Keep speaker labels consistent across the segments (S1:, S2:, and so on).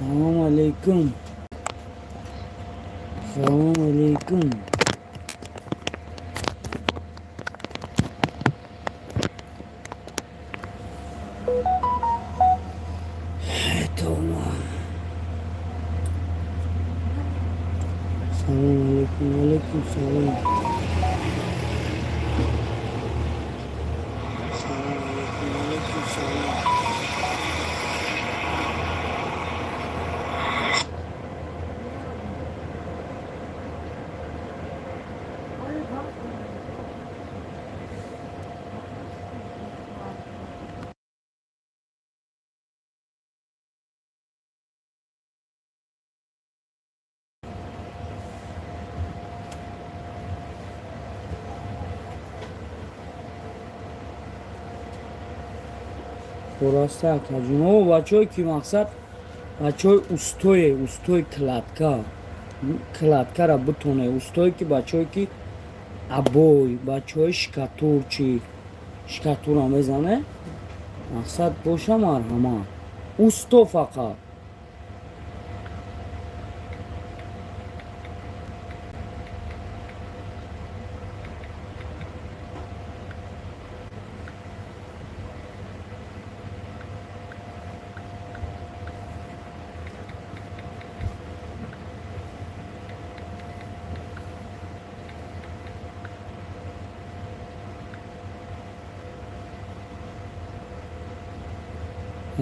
S1: Салом алейкум, салом алейкум. Тома, салом алейкум. Алейкум салом. Салом алейкум. Алейкум салом. Хулоса, акаҷуно, бачаҳое ки, мақсад, бачаҳои устое, устои кладка, кладкара бутоне, устое ки, бачаҳое ки обой, бачаҳои штукатурчи, штукатура мезане, мақсад, боша, марҳамат, усто фақат.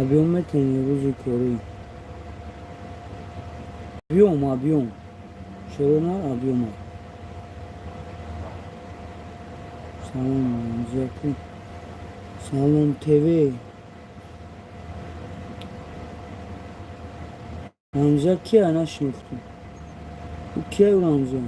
S1: Объём метавонӣ рӯзи корӣ? Объём, объём шеронар, объёма. Салом, Рамзияку. Салом ТВ. Рамзия кия? Нашинохтум, ӯ кия, Рамзия?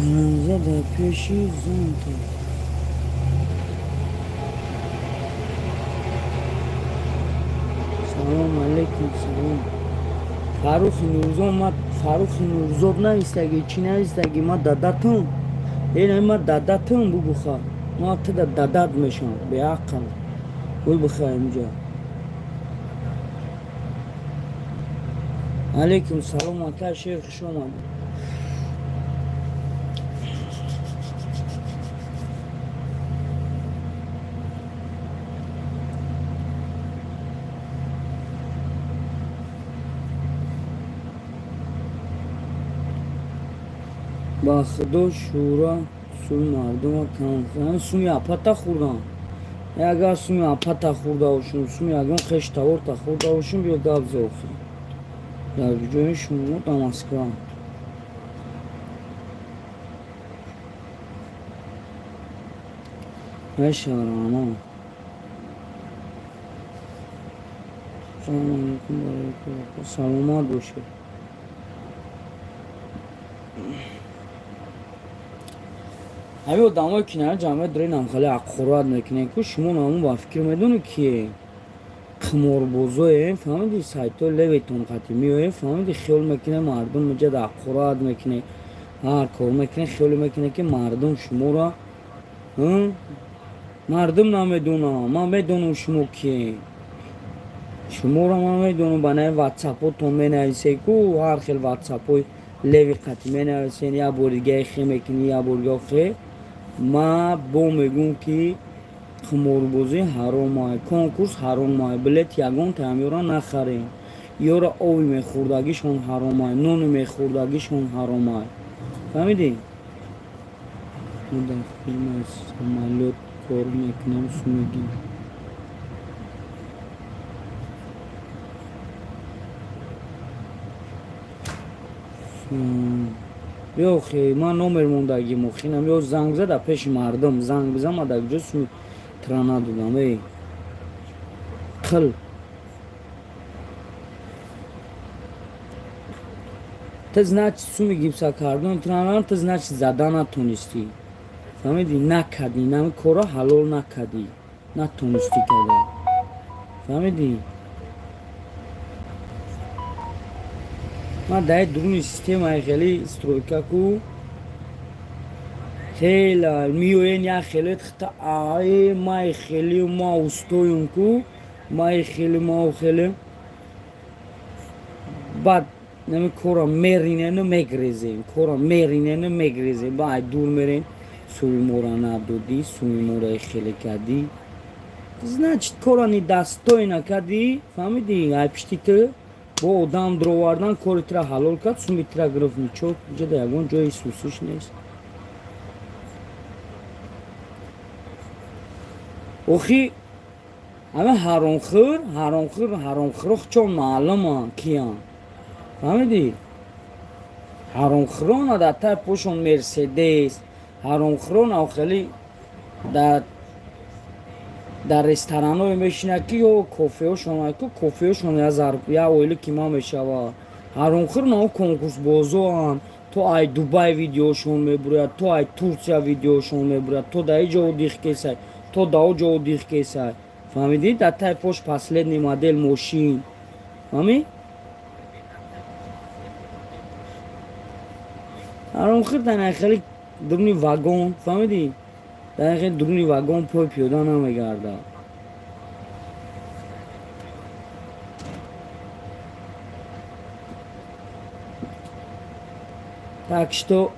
S1: Рамзия дар пеши зонта. Салом алейкум, салом. Фаррухи Нурзод, ма Фаррухи Нурзод навистагӣ, чӣ навистагӣ? Ма дадатум, ина ма дадатум, бугуха, ма туда дадат мешавам, беақл. Гул биха инҷа. Алейкум салом, ака Шер, хуш омадед. Ба худо, шӯра, суми мардума кам, суми апата хӯрдам. Агар суми апата хӯрда бошум, суми ягон хештаворта хӯрда бошум, биё гап зе. Охир дар ҷои шумо, дар Москва. Мешавам. Салому алейкум, саломат бошед. Ҳамин одамое ки на ҷамъият доред, хеле ҳақорат мекунед ку шумо, намун ба фикр медонед, ки қиморбозоем, фаҳмиди? Сайтҳои левый-тон қатӣ меоем, фаҳмиди? Хиёл мекунед, мардум меҷад, ҳақорат мекунед, ҳар кор мекунед, хиёл мекунед, ки мардум шуморо, мардум намедонам. Ман медонам шумо кием, шуморо ман медонам. Ба наи ватсапотон менависед ку, ҳар хел ватсапҳои левый қатӣ менависен, як бори дига хе мекунӣ, як бори дига хе. Ма бо мегӯм, ки қиморбозӣ ҳаромай, конкурс ҳаромай, билет ягон таамёра нахарем. Ёра оби мехӯрдагишон ҳаромай, нони мехӯрдагишон ҳаромай, фаҳмидӣ? Мо дар фирмаи самолёт кор мекунем, сумигӣ. Ёхе, ман номер мондагим, охинам ё занг зада пеши мардум, занг бизан, ма дар куҷо суми тра надодам, эй. Қил. Ты, значит, суми гипсокартон тра, ты, значит, зада натонистӣ. Фаҳмидӣ? Накардӣ, нами корро ҳалол накардӣ. Натонистӣ када. Фаҳмидӣ? Ман дар дуруни системаи хеле стройка ку хела миёен, як хеле хта, ае май хеле ма устоюм ку, май хеле ма хеле, баъд нами кора меринену мегрезем, кора меринену мегрезем, ба ай дур мерен, суми мора надодӣ, суми мора хеле кардӣ, значит, кора недостойно кардӣ, фаҳмидӣ? Ай пишти ту бо одам дуровардан, кори тира ҳалол кард, суми тира гирифт, ничо, ҷада ягон ҷои сусиш нест. Охи, ҳама ҳаромхӯр, ҳаромхӯр, ҳаромхӯро чон маълуманд киянд, фаҳмидӣ? Ҳаромхӯрона дар тай пошон Мерседес, ҳаромхӯрона хеле дар ресторанҳое мешинад, ки ё кофеҳошон, ку кофеҳошон як оила ки ман мешавад. Ҳаромхӯр нао конкурсбозоанд, то ай Дубай видеошон мебуряд, то ай Турсия видеошон мебуряд, то дар иҷо отдых кесай, то дар оҷо отдых кесай, фаҳмидӣ? Дар тай пош последний модель мошин, фаҳмӣ? Ҳаромхӯр дар хеле дуруни вагон, фаҳмидӣ, дар хеле дуруни вагон пой пиёда намегардад. Так что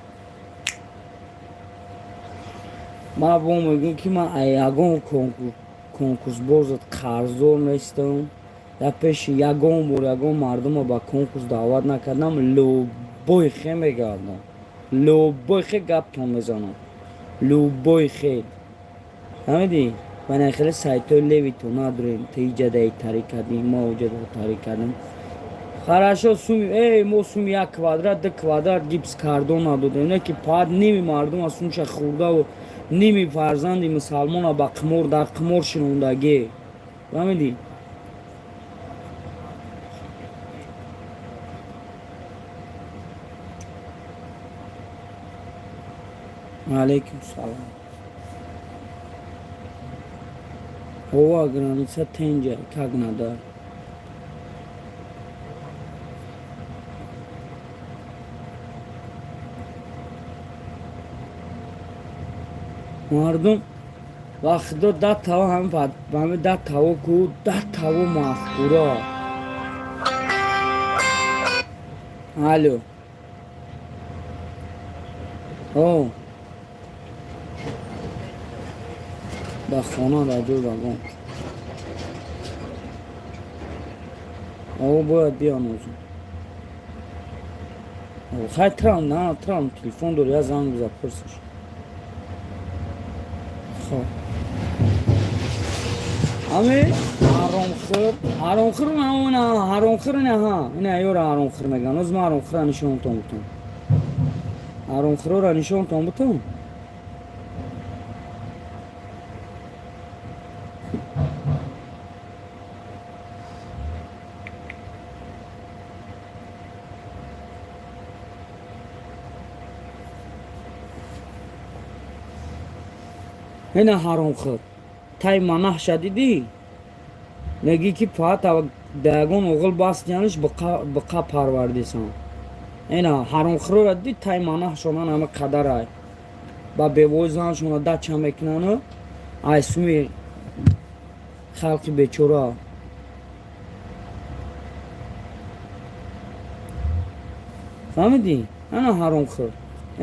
S1: ман бо мегӯям, ки ман ягон конкурсбозат қарздор нестам. Дар пеши ягон бор ягон мардума ба конкурс даъват накардам. Любой хе мегардам, любой хе гаптон мезанам, любой хел, фаҳмидӣ? Мана хеле сайтҳои левый то надорем. Ту иҷадаи тари кардӣ, мо оҷада тари кардем. Хорошо, суми эй мо суми як квадрат, ду квадрат гипс картон надодем, не ки пад ними мардума сумша хӯрдаву ними фарзанди мусалмона ба қимор, дар қимор шинондагӣ, фаҳмидӣ? Алейкум салом. Ҳова граница тенҷа, как надо. Мардум ва худо да таво ҳами да таво ку да таво мафкура. Алло, о дар хона, дар ҷои вагон. О, бояд биёнозем. Хай, трам на трам телефон дори, я занг биза, пурсиш. Хоб, ами ҳаромхӯр, ҳаромхӯр, на ҳаромхӯр, наҳа, ина ёра ҳаромхӯр меган. Оз ма ҳаромхӯра нишонтон бутам, ҳаромхӯрора нишонтон бутам. Ина ҳаромхӯр тай манаҳша дидӣ, мегӣ ки фаат ягон оғил бастияниш биқа парвардисан. Ина ҳаромхӯрора дидӣ, тай манаҳшонан ҳама қадарай ба бевои заншона дача мекунану ай суми халқи бечора. Фаҳмидӣ? Ана ҳаромхӯр,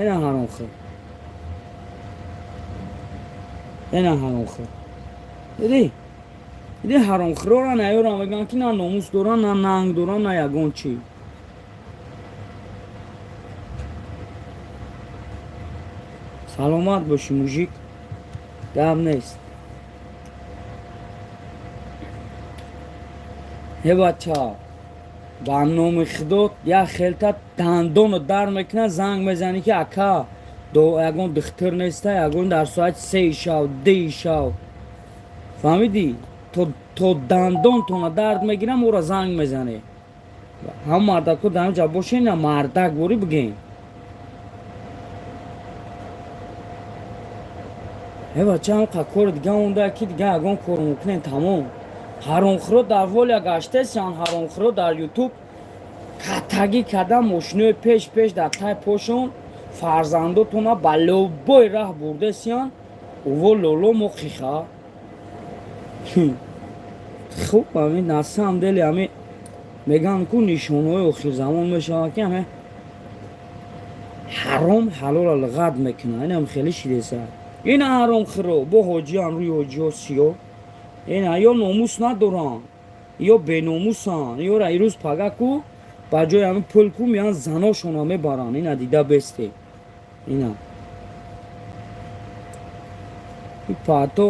S1: ина ҳаромхӯр, ина ҳаромхӯр, дидӣ? Диди, ҳаромхӯрора наёра мегӯянд, ки на номус доранд, на нанг доранд, на ягон чӣ. Саломат бошӣ, мужик, гап нест. Е бача, ба номи Худо, як хелта дандоно дар мекунад, занг мезанӣ, ки ака, ягон духтур неста, ягон дар соати 3-и шав, 2-и шав, фаҳмидӣ? То дандонтона дард мегирам, ӯра занг мезанӣ. Ҳам мардако дар ҳамҷа бошен, на мардак борӣ бигем. Е бача, ҳамқа кори дига монда, ки дига ягон кор мекунем, тамом. Ҳаромхӯро дар воля гаштесиан, ҳаромхӯро дар Ютуб катагӣ карда, мошинои пеш пеш дар тай пошон, фарзандотона ба любой раҳ бурдесиан. Уво лоло мо хиха. Хуб, ами на самом деле ами мегӯянд ку, нишонаҳои охирзамон мешавад, ки ами ҳаром ҳалола луғат мекунад. Инам хеле шидеса. Ина ҳаромхӯро бо ҳоҷиан, рӯи ҳоҷиҳо сиёҳ. Ина ё номус надоранд, ё беномусанд, ёра ирӯз пага ку ба ҷои ҳами пул ку меян, заношона мебаранд. Ина дида бесте, ина паҳто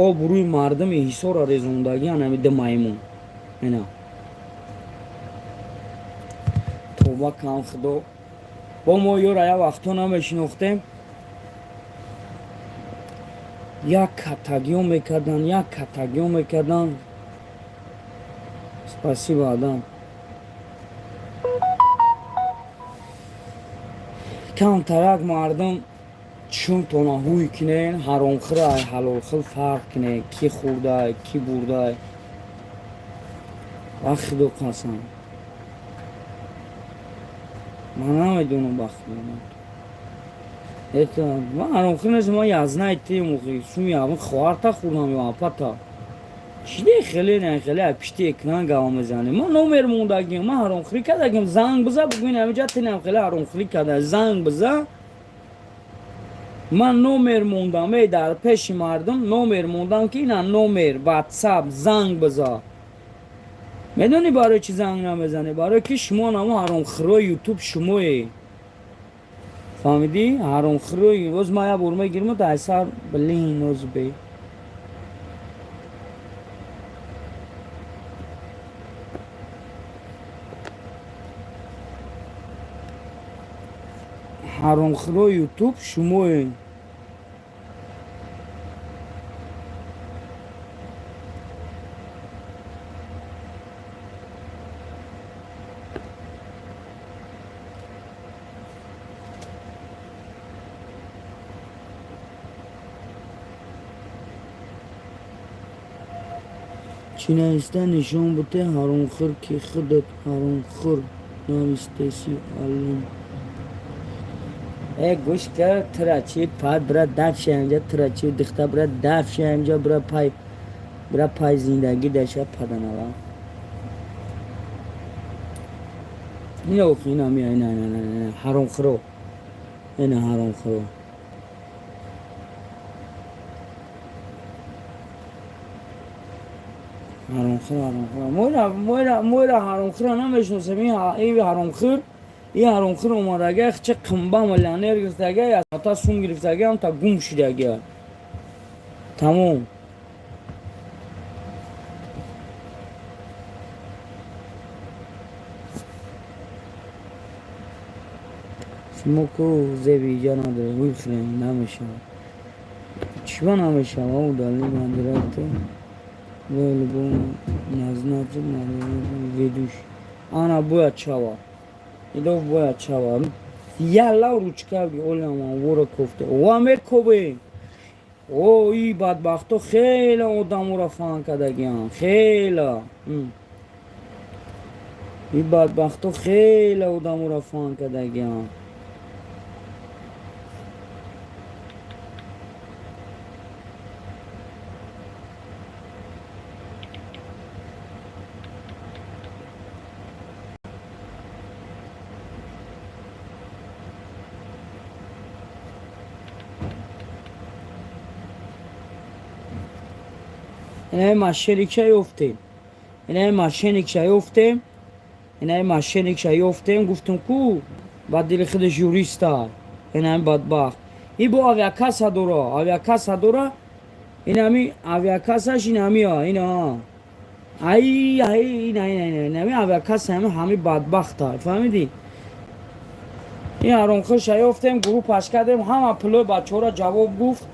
S1: об рӯи мардуми Ҳисора резондагиан, ами ду маймун. Ина тоба кан, Худо, бо мо ёра як вақто намешинохтем, як катагиё мекардан, як катагиё мекардан. Спасибо, Адам. Камтарак мардум чунтона ҳуй кинен, ҳаромхӯрай, ҳалолхӯр фарқ кинен, ки хӯрдай, ки бурдай. Ба Худо қасам, ман намедонам, ба Худо, это ман ҳаромхӯр нестам. Ман я знаю ты суми ҳамин хоҳарта хӯрдам ё апата чиде. Хеле не, хеле пишти экран гава мезанем. Ман номер мондагим, ман ҳаромхӯрӣ кардагим, занг биза, бугӯин ҳамиҷа тинам хеле ҳаромхӯрӣ карда, занг биза. Ман номер мондам, эй, дар пеши мардум номер мондам, ки ина номер Ватсап, занг биза. Медонӣ барои чӣ занг намезанӣ? Барое ки шумо намо ҳаромхӯрои Ютуб шумое, фаҳмидӣ? Ҳаромхӯрои. Оз ман як бор мегирму дар сар, блин, оз бе ҳаромхӯрои Ютуб шумое. Чӣ нависта, нишон буте, ҳаромхӯр, ки худат ҳаромхӯр навистеси аллон. Э, гӯш кар, тура чи пад, бира дафши ҳамҷа, тура чи дихта, бира дафши ҳамҷа, бира пай, бира пай зиндагӣ даша паданава. Ина охи, ина мия, ина, ина, ина ҳаромхӯро, ина ҳаромхӯро. Ҳаромхӯр, ҳаромхӯр, моира, моира, моира ҳаромхӯра намешиносем. Ин ҳаромхӯр, ин ҳаромхӯр омадага, ча қимба миллионер гирифтага, ата сум гирифтага, ҳамта гум шудага, тамом. Шумо ку зеби иҷа надоред, вихрем намешавад. Чиба намешава? Удали модератор назначить ведущий. Ана бояд шава, идов бояд шава. Ялла ручка олама вора кофта ва мекобем. О, и бадбахто хеле одаморо фаҳм кардагиам, хеле и бадбахто хеле одаморо фаҳм кардагиам. Инаи мошенникша ёфтем, инаи мошенникша ёфтем, инаи мошенникша ёфтем. Гуфтем ку ба дили худаш юриста. Инаи бадбахт И бо авиакасса дора, авиакасса дора. Инами авиакассаш инамия, ина. Ай, ай, ина, ина, ина, инами авиакасса ҳами ҳами бадбахта, фаҳмидӣ? Ин ҳаромхӯша ёфтем, гурӯҳ кардем, ҳама пулои бачаҳоро ҷавоб гуфт.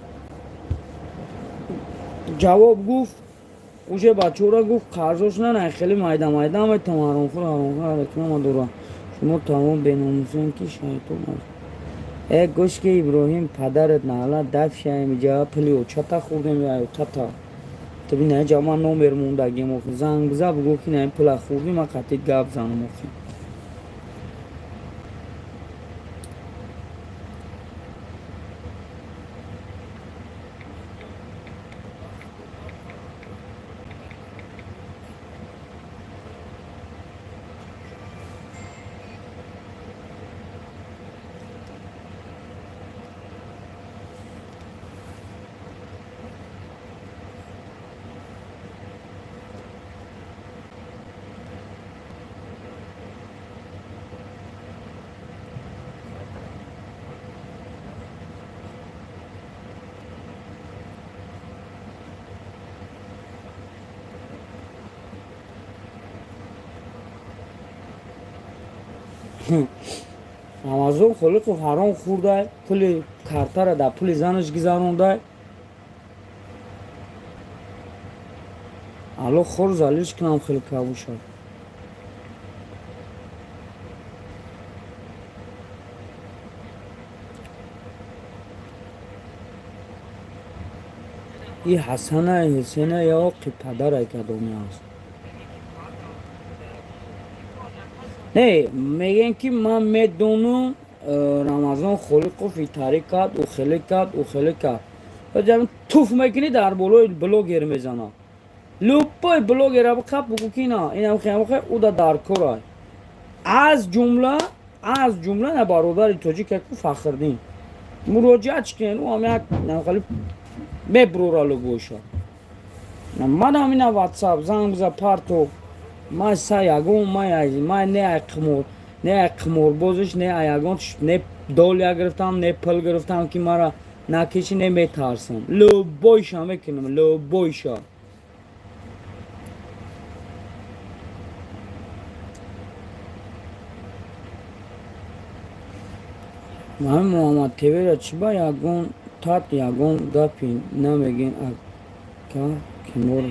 S1: Ҷавоб гуфт. Уже бачаҳоро гуфт қарзош на, хеле майда майда метам ҳаромхӯр, ҳаромхӯр реклама дора. Шумо тамом беномусен ки шайтон аст. Э гӯш ки Иброҳим падарат наълат дафшаем иҷа пули очата хӯрдем ё отата. Ту бина иҷа ман номер мондагим охи занг биза бугӯ ки на ин пула хӯрдӣ ман қатъи гап занам охи. Рамазон Холиқов ҳаром хӯрдай, пули картара дар пули занаш гузарондай. Алло хор залил кунам хеле кабуша. И Ҳасана Ҳусена ё қи падарай кадоме аст. Не, мегӯем ки ман медонам Рамазон Холиқов итари кард, ӯ хеле кард, ӯ хеле кард. Туф мекунӣ дар болои блогер мезанад. Любой блогера биқап бугӯ ки на, инам хе ӯ да дар корай. Аз ҷумла на бародари тоҷик яку Фахрдин. Муроҷиат кунед, ӯ ҳам як хеле мебурора любойша. Манам ина WhatsApp занг биза парто. Ман са ягон ман не ай қимор, не ай қиморбозиш, не ай ягон не доля гирифтам, не пул гирифтам ки мара накиши, не метарсам. Любойша мекунам, любойша. Ҳамин Муҳаммад ТВ-ра чӣ ба ягон тат ягон гапе намегӯен ака ки моро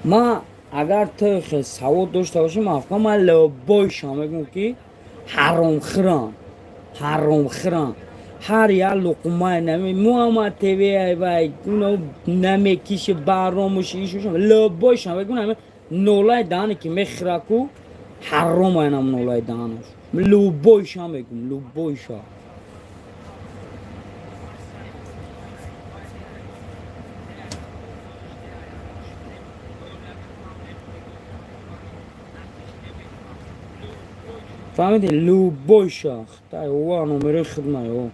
S1: Ман агар ту хел савод дошта бошӣ, ман ман любойша мегӯям ки ҳаромхӯрам, ҳаромхӯрам. Ҳар як луқмаи нами Муҳаммад ТВ вай уно намекиши баромуш ишуш любойша мегӯям ҳамин нолаи даҳане ки мехӯра ку ҳаром айнам нолаи даҳанаш. Любойша мегӯям, любойша. Фаҳмидӣ? Любойша. Хитай ова номерои хидмай о.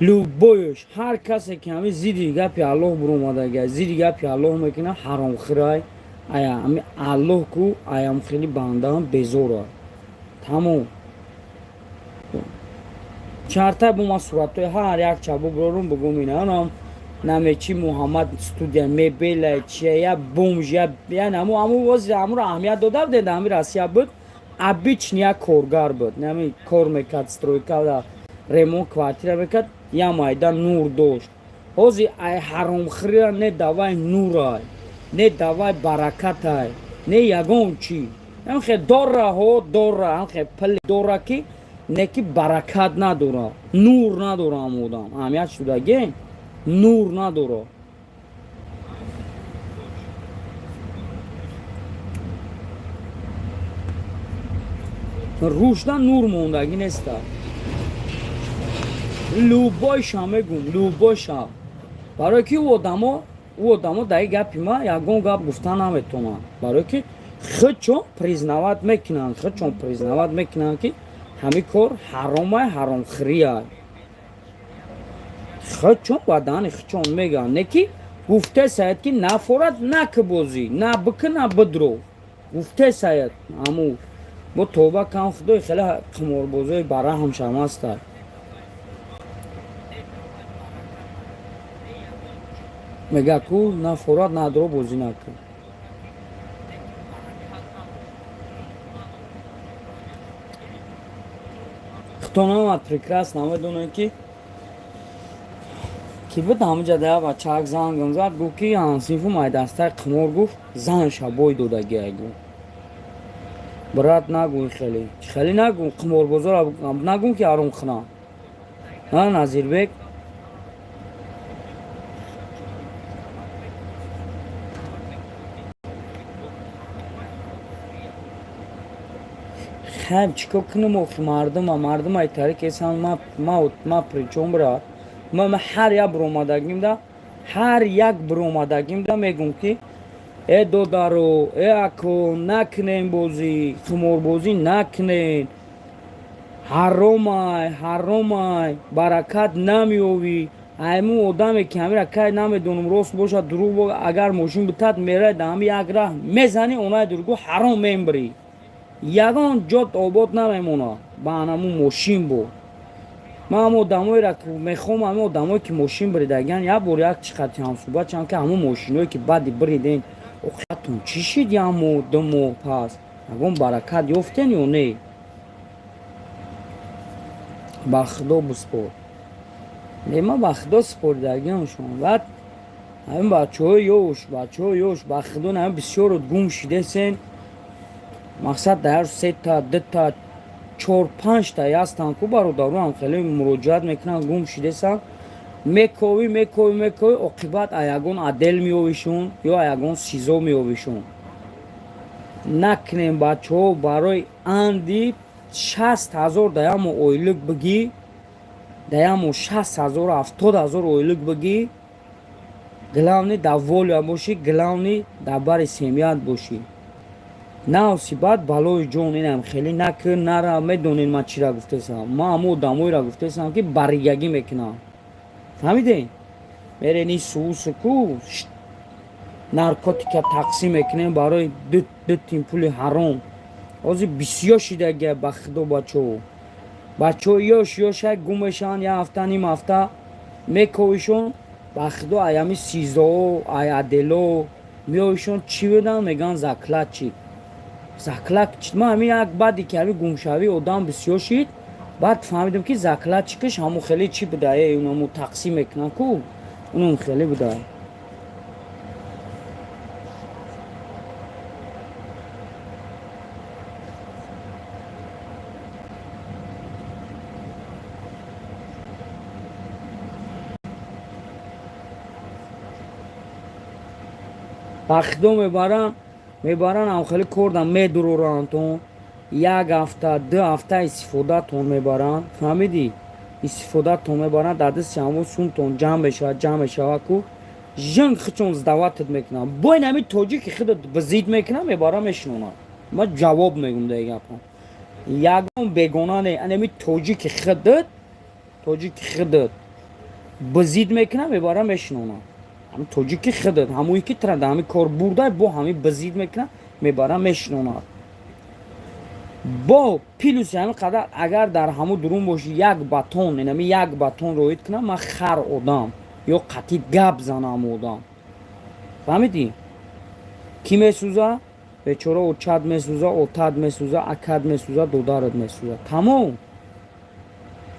S1: Любойш ҳар касе ки ҳамин зидди гапи Аллоҳ буромадага, зидди гапи Аллоҳ мекунад, ҳаромхӯрай. Ая ҳами Аллоҳ ку аям хеле бандаам безора. Тамом. Чарта бо ман суратҳои ҳар як чабо бурорум бугум ина намечи Муҳаммад студия мебела чия я бомж я я наму аму вози амуро аҳамият дода будед ҳами Россия буд обычный як коргар буд нами кор мекард стройка ремонт квартира мекард я майда нур дошт ҳози ай ҳаромхӯрира не давай нурай не давай баракатай не ягон чӣ ҳамхе дора ҳо дора ҳамхе пили дора ки не ки баракат надора нур надора ам одам аҳамият шудаге нур надора. Рушда нур мондагӣ неста. Любойша мегум, любойша. Барое ки ӯ одамо дар ин гапи ма ягон гап гуфта наметавонанд. Барое ки худчон признавать мекунанд, худчон признавать мекунанд ки ҳамин кор ҳаромай, ҳаромхӯрия. Худчон ба даҳани худчон мегӯянд, не ки гуфте саяд ки нафорат наки бозӣ, на бикӣ, на бидро. Гуфте саяд ҳаму Бо тоба кам худои хеле қиморбозои бараҳм шамаста. Мега ку на форат надро бозӣ накун. Худтонамад прекрасно медонед ки ки буд ҳамуҷа да бачаак зангам зад, гуфт ки ҳамсинфу майдастаи қимор, гуфт занша бой додагиай, гуфт брат нагӯй хеле хеле нагӯ, қиморбозора нагӯ ки ҳаром хунам. На Назирбек хайб чӣ кор кунам охи мардума мардума тариқ эсан ма причём брат ма ҳар як биромадагимда ҳар як биромадагимда мегӯм ки э додаро, э ако, накунем бозӣ, қиморбозӣ накунен, ҳаромай, ҳаромай, баракат намеёвӣ. Айму одаме ки ҳамира кай намедонам, рост бошад, дурӯғ бошад, агар мошин битад мерай да ҳами як раҳ мезанӣ, онаи дургу ҳаром мембирӣ, ягон ҷот обод намемонад ба анаму мошин бо. Ман ҳам одамоеро мехоҳам, ҳамин одамое ки мошин биридагиян, як бор як чӣ қадри ҳамсӯҳбат шавам ки ҳамун мошиное ки баъди бириден, оқиатон чӣ шид, як моҳ, 2 моҳ пас ягон баракат ёфтен ё не? Ба худо биспор. Не, ман ба худо супоридагиам шумо. Баъд ҳамин бачаҳои ёш, бачаҳои ёш, ба худо ҳамин бисёро гум шидесен. Мақсад дар сета, дута, чор, панҷта ҳастанд ку бародароам хеле муроҷиат мекунанд, гум шидесанд. Мековӣ, мековӣ, мековӣ, оқибат а ягон отдел меёвишон ё а ягон СИЗО меёвишон. Накунем бачаҳо, барои анди 60 000 да як моҳ ойлук бигӣ, да як моҳ 60 000, 70 000 ойлук бигӣ, главный дар воля бошӣ, главный дар бари семья т бошӣ. Навси баъд балои ҷон инам хеле накун, нара. Медонед ман чира гуфтесам? Ман ҳамо одамоеро гуфтесам ки баригагӣ мекунам, фаҳмидем? Мерени суусу ку наркотика тақсим мекунем барои ду тин пули ҳаром. Ҳозир бисёр шидагия, ба худо, бачаҳо. Бачаҳо ёш ёшак гум мешаванд, як ҳафта, ним ҳафта мековишон, ба худо, аями СИЗО, ай отдел о меоишон. Чӣ буданд? Мегӯянд закладчик, закладчик. Ман ҳамин як баъде ки ҳамин гумшавии одам бисёр шид, баъд фаҳмидам ки закладчик аш ҳамун хеле чӣ буда, э унамо тақсим мекунанд ку, унам хеле буда. Ба худо, мебаранд, мебаранд, ҳамхеле корда медурорандтон, як ҳафта, 2 ҳафта истифодатон мебаранд, фаҳмидӣ? Истифодатон мебаранд, дар дасти ҳамон сумтон ҷамъ мешавад, ҷамъ мешавад ку жинг хичон сдавать ат мекунанд. Бо ин ҳамин тоҷики худат бизид мекунад, мебара мешинонад. Ман ҷавоб мегӯм дар гапам, ягон бегона не, анами тоҷики худат, тоҷики худат бизид мекунад, мебара мешинонад. Ҳамин тоҷики худат, ҳамое ки тра дар ҳамин кор бурда, бо ҳамин бизид мекунад, мебара мешинонад. Бо плюс и ҳамин қадар агар дар ҳамун дурун боши, як батон, инами як батон роид кунам, ман хар одам ё қатъи гап занам одам, фаҳмидӣ? Кӣ месӯза бечора? Очат месӯза, отат месӯза, акат месӯза, додарат месӯза, тамом.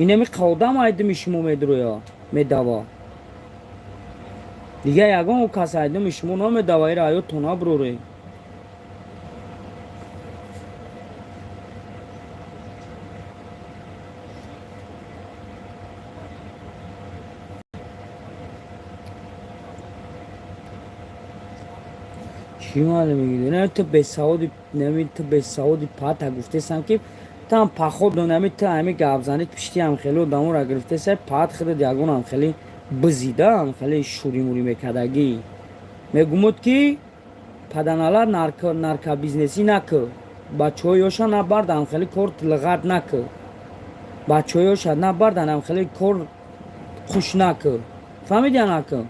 S1: Инами одам айдими шумо медроя, медава, дигар ягон кас айдими шумо намедава. Ира ҳаётон набуроред. Чӣ маълум мегирӣ? Не, ту бесаводи, нами ту бесаводи. Пата гуфтесам ки там походу нами ту ҳами гапзанӣ пишти ҳам хеле одаморо гирифтеса, пат худат ягон ҳам хеле бизида, ҳам хеле шуримурӣ мекардагӣ. Мегумуд ки паданала наркобизнесӣ накӣ, бачаҳои ёша набард, ҳам хеле кор лиғат накӣ, бачаҳои ёша набард, ҳам хеле кор хуш накӣ, фаҳмиди накӣ?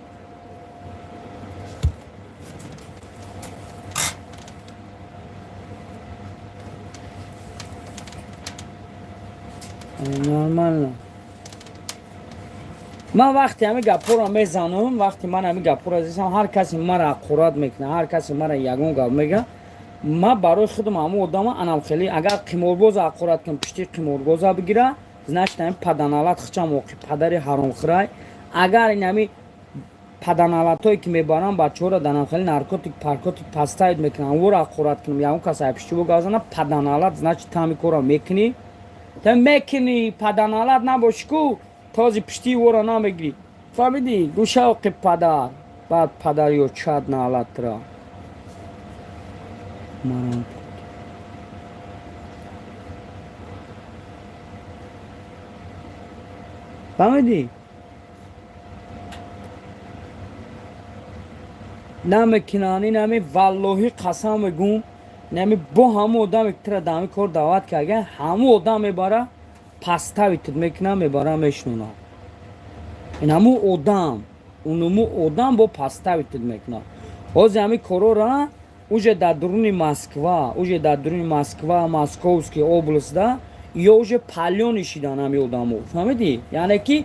S1: Нормально. Ман вақте ҳами гапҳоро мезанам, вақте ман ҳами гапҳоро зисам, ҳар касе мара ҳақорат мекунад, ҳар касе мара ягон гап мега, ман барои худам ҳамун одама анам хеле, агар қиморбоза ҳақорат кунам, пишти қиморбоза бигира, значит, ҳами паданалат хичам оқи падари ҳаромхӯрай. Агар ин ҳами паданалатҳое ки мебарам бачаҳоро данам хеле наркотик паркотик пастаид мекунам, ӯро ҳақорат кунам, ягон кас ай пишти бугазана, паданалат, значит, ту ҳами корро мекунӣ, ту мекунӣ, паданалат набошӣ ку, този пиштии ӯро намегирӣ, фаҳмидӣ? Гӯшавқи падар, баъд падар ё чад налатра марам. Фаҳмидӣ? Намекунанд. Инами валлоҳӣ қасам мегӯм, инами бо ҳамун одаме ки тура дар ҳамин кор даъват карда, ҳамун одам мебара, паставитит мекунад, мебара, мешинонад. Ин ҳамун одам, унуму одам бо паставитит мекунад. Ҳозир ҳамин корора уже дар дуруни Москва, уже дар дуруни Москва, Московский областда ё уже палёный шидан ҳами одамо, фаҳмидӣ? Яъне ки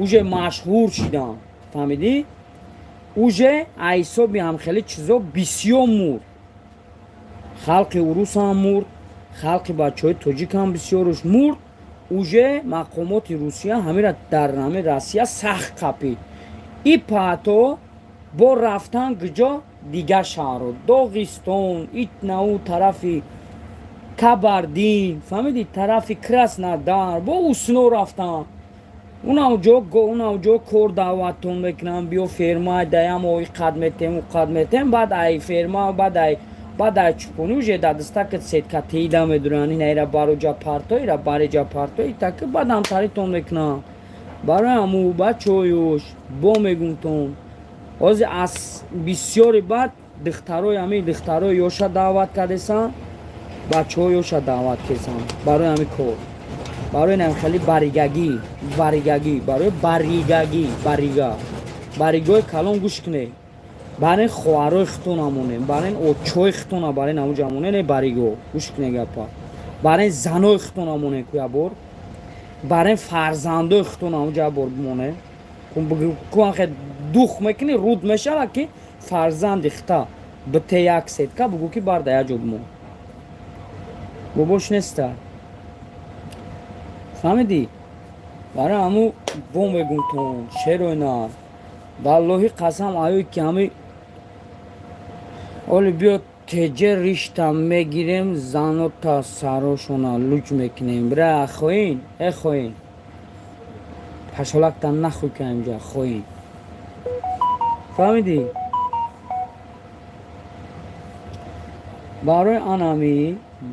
S1: уже машҳур шидан, фаҳмидӣ? Уже айсоби ҳамхели чизо бисёр мурд. Халқи урус ҳам мурд, халқи бачаҳои тоҷик ҳам бисёруш мурд. Уже мақомоти Русия ҳамира дар ҳами Россия сахт қапид. И паҳто бо рафтан куҷо? Дигар шаҳрҳо, Доғистон, итнау тарафи Кабардин, фаҳмидӣ, тарафи Краснодар, бо усно рафтан. Унавҷо кор даъваттон мекунанд: биё, ферма даям, ои қад метем, у қад метем. Баъд ай ферма, баъд ай чупонӣ уже дар дастакат сетка теида медуранд: ина ира бароҷа парто, ира бариҷа парто, итаки баъд ҳамтаритон мекунанд. Барои ҳаму, бачаҳоюш, бо мегумтон, ҳозир аз бисёри баъд духтарои, ҳамин духтарои ёша даъват кардесан, бачаҳо ёша даъват кардесан барои ҳамин кор, барои нам хеле баригагӣ, баригагӣ, барои баригагӣ, барига, баригои калон. Гӯш кунед, барин хоҳарои хитон амонем, барин очои хитона, барин ҳамуҷа амонем. Не, бариго, гӯш кунед гапа, барин занои хитон амонем ку ябор, барин фарзандои хитон ҳамуҷа ябор бимонем ку. Дух мекунӣ, руд мешавад ки фарзанди хита бите як сетка, бугӯ ки барда як ҷо бимон, бобош неста, фаҳмидӣ? Барои ҳаму бо мегумтон, шеройна, валлоҳи қасам, аюй ки ҳами оли биё теҷе ришта мегирем, занота сарошона луҷ мекунем. Бира, хоин, э хоин, пашолакта нахӯй ка инҷа, хоин, фаҳмидӣ? Барои анами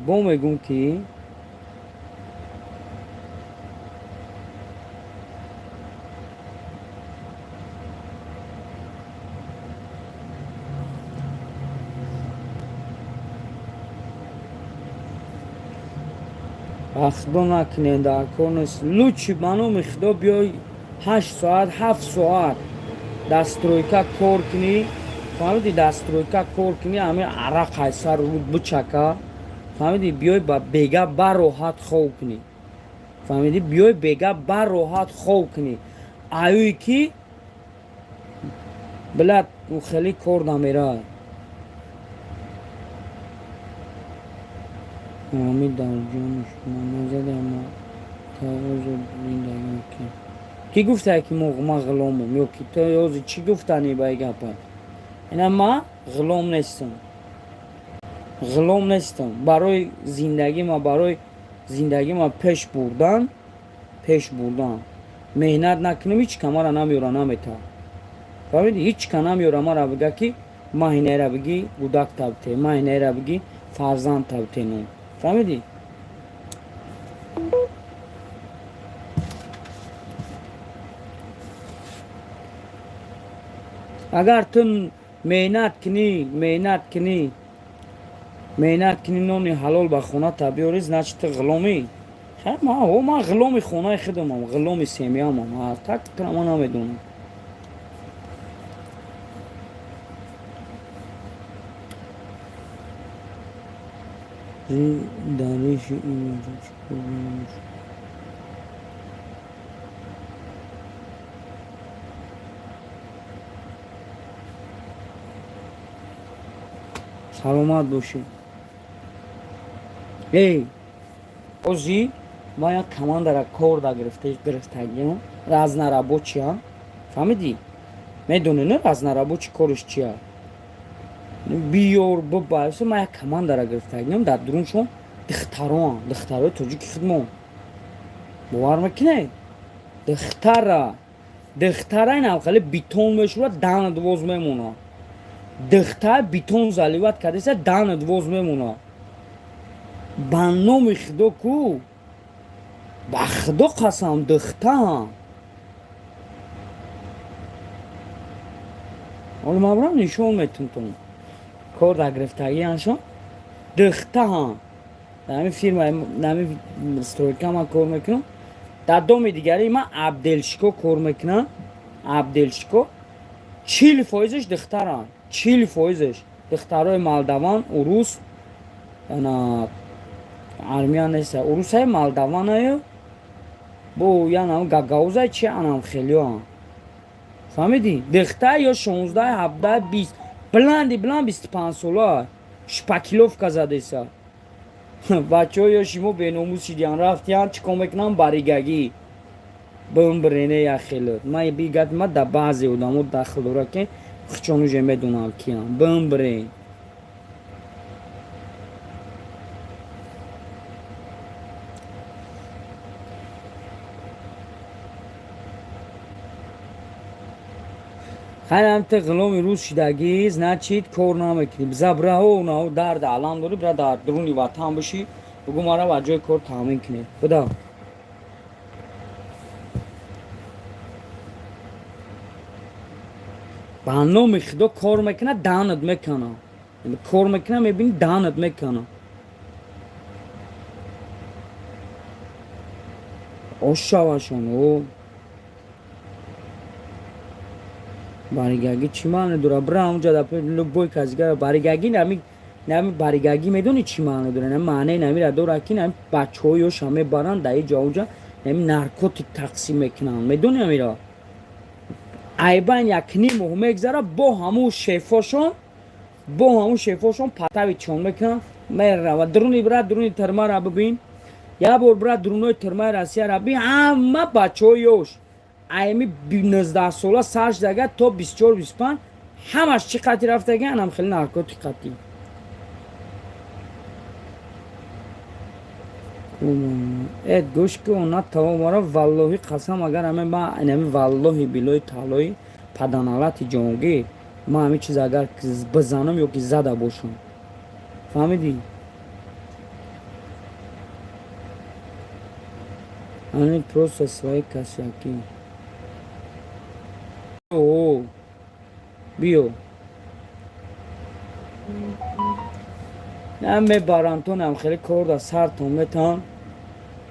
S1: бо мегӯм ки ба худо накунед, дар кор нест. Лучше ба номи худо биёй, 8 соат, 7 соат дар стройка кор кунӣ, фаҳмидӣ? Дар стройка кор кунӣ, ҳамин арақ айсар руд бичака, фаҳмидӣ? Биёй ба бега бароҳат хов кунӣ, фаҳмидӣ? Биёй бега бароҳат хов кунӣ, аюй ки билад хеле кор намерад. Ҳамин дар ҷони шумо назадам ки гуфтае ки ман ғуломам ё ки то ҳозир чӣ гуфтанӣ ба и гапа? Ина ман ғулом нестам, ғулом нестам. Барои зиндагима, барои зиндагима пеш бурдан меҳнат накунам, ҳеҷ ка мара намеёра, наметавад, фаҳмидӣ? Ҳеҷ ка намеёра мара бига ки ма инаера бигӣ, гудак табте, ма инаера бигӣ, фарзанд табтену, фаҳмидӣ? Агар ту меҳнат кунӣ, нони ҳалол ба хоната биёрӣ, значит, ту ғуломӣ. Ман ғуломи хонаи худамам, ғуломи семьямам, так тура ман намедонам. Дариши. Саломат бошед. Эй, ози ма як командара кор да гирифтагиам, разнорабочия. Фаҳмидӣ? Медонӣ, не, разнорабочий кориш чия? Биёр, бибар. Ма як командара гирифтагиам, дар дуруншон духтароам, духтарои тоҷики худмон. Бовар мекунед? Духтара, духтара инам хеле бетон мешӯрад, дана двоз мемонад. Духтар бетон заливать кардеса, дана двоз мемонад. Ба номи Худо ку, ба Худо қасам, духтаам. Ҳоло ман барам нишон метумтон. Кор дар гирифтагианшон духтаам. Дар ҳамин фирма, дар ҳамин стройка ман кор мекунам. Дар доми дигари ман отделщико кор мекунам. Отделщико 40 фоизаш духтаранд. 40 фоизаш духтарои молдаван, урус, ана армян неста, урусаи молдаванаю бо янам гагаузай чи анам хелиоам. Фаҳмидӣ? Духтар ё 16, 17, 20, бланди бланд 25 сола шпаклёвка задеса. Бачаҳо ё шумо беномус шидиян, рафтиян, чӣ кор мекунанд? Баригагӣ бимбирене як хело. Ма би гапи ма да баъзе одамо дахл дорад, ки хучон уже медонам киям. Бимбирен. Хайрам, те ғуломи рӯз шидагӣ, значит, кор намекунӣ. Биза бираҳо нао дард алам дорӣ, бира дар дуруни ватан бишӣ, бугӯ мара ба ҷои кор таъмин кунед. Буда. Ба номи Худо, кор мекунад, даҳнат мекана. Кор мекунад, мебинӣ, даҳнат мекана. Ошавашон о. Баригагӣ чӣ маъне дорад? Бира ҳамунҷа дар любой казигара баригагӣ нами нами баригагӣ медонӣ чӣ маъне дорад? Нами маънаи намира дорад, ки нами бачаҳо ёша мебаранд дар иҷа онҷа нами наркотик тақсим мекунанд. Медонӣ амира? Айбан якним моҳ мегзара, бо ҳамун шефошон, бо ҳамун шефошон патави чон мекунанд, мерава дуруни, бира дуруни тюрьмара бибин. Як бор бира дурунои тюрьмаи Россияра бин, ҳама бачаҳои ёш айми 19 сола сар шудага то 24, 25, ҳамаш чӣ қатӣ рафтага? Анам хеле наркотик қатӣ. Э, гӯш кун, на тавомара, валлоҳи қасам, агар ҳаме ма инами валлоҳи билои таълои паданалати ҷонгӣ, ма ҳамин чиз агар бизанам ё ки зада бошам, фаҳмидӣ? Они просто свои косяки. О, биё, на мебарантонам, хеле кор да сартон метан,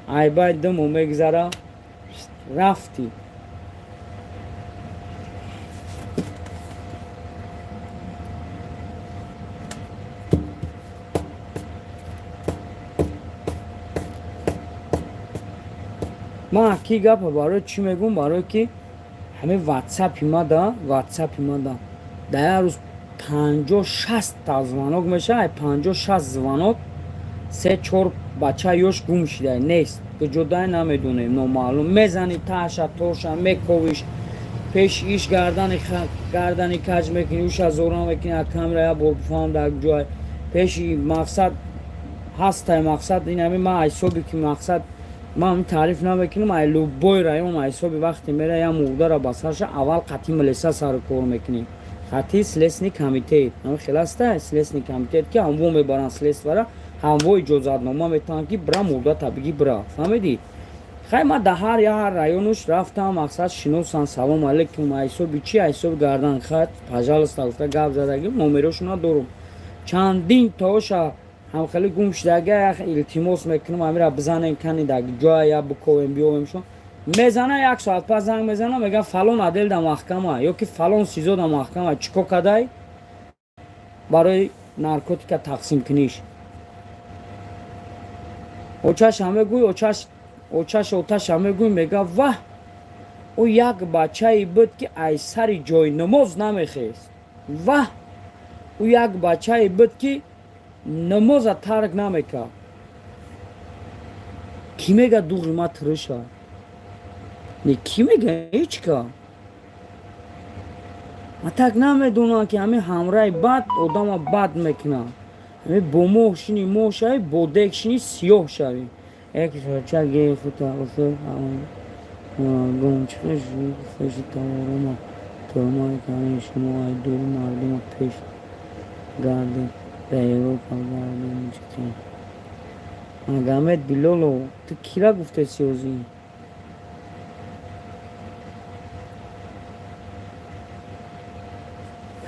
S1: айбай димо мегзара, рафтӣ. Ман ки гапа барои чӣ мегӯм? Барое ки ҳамин ватсапи мада, ватсапи мада дар як рӯз 50, 60 та звонок мешавад. Ай 50, 60 звонок се чор бача ёш гум шида, нест, куҷодай намедонем, номаълум. Мезани, таша тоша мековиш, пеши иш гардани каҷ мекунӣ, уша зора мекунӣ, акамра як бор бифаҳам дар ҷой пеши мақсад ҳастай. Мақсад ин ҳами ман ҳисоби ки мақсад ман таъриф намекунам, ай любой район ҳисоби вақте мера як мурдара ба сарша, аввал қатъи милиса сару кор мекунем, қатъи следственный комитет. Ҳами хел аста следственный комитет, ки ҳамво мебаранд следствора, ҳамво иҷозатнома метавонанд, ки бира мурдата биги, бира. Фаҳмидӣ? Хай, ман дар ҳар як районуш рафтам, мақсад шиносам, салом алейкум, ҳисоби чи, ҳисоби гардан хат, пожалуйста, гуфта гап задагӣ, номерошона дорум. Чандин тооша ҳамхеле гум шудага, як илтимос мекунам, амира бизанем, кани дар ҷоя я биковем, биёвемшон. Мезана, як соат пас занг мезана, мега: «Фалон отдел да маҳкама ё ки фалон СИЗО да маҳкама. Чӣ кор кадай?» Барои наркотика тақсим куниш. Очаша мегӯй, очаш, очаш, оташа мегӯй, мега: «Ваҳ, ӯ як бачае буд, ки ай сари ҷойнамоз намехест. Ваҳ, Ӯ як бачае буд, ки намоза тарк намекард. Кӣ мега дуғи ма тириша? Не, кӣ мега? Ҳеҷ ка. Ма так намедонам, ки ҳамин ҳамраи бад одама бад мекунад. Ҳамин бо моҳ шини, моҳ шавӣ, бо дег шини, сиёҳ шавӣ. Гомчихеши таворома тӯҳмат кардем, шумо айдури мардума пеш гардем, дар Европа гардем чиқем. Магомед Билолов, ту кира гуфтеси ҳозир?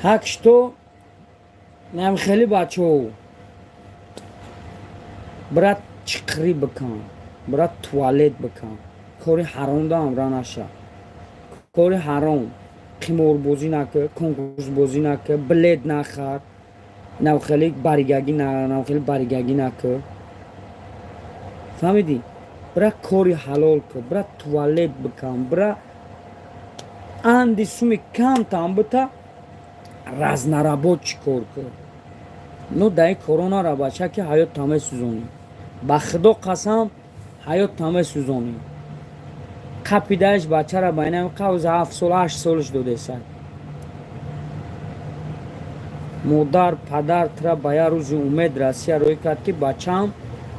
S1: Так что нам хеле, бачаҳо, брат, чиқрӣ бикан, брат, туалет бикан, кори ҳаромда ҳамра наша. Кори ҳаром, қиморбозӣ накӣ, конкурсбозӣ накӣ, билет нахар, навхеле баригагӣ, навхеле баригагӣ накӣ, фаҳмидӣ? Бира, кори ҳалол кӣ, бира, туалет бикан, бира, анди суми камтам бита, разнорабочий кор кӣ. Ну, дар ин коро нара, бача, ки ҳаёт тамесӯзонӣ. Ба худо қасам, ҳаёт тамесӯзонӣ. Қапидааш бачара ба инам қавз 7 сол, 8 солаш додеса. Модар, падар тра ба як рӯзи умед Россия рӯй кард, ки бачаам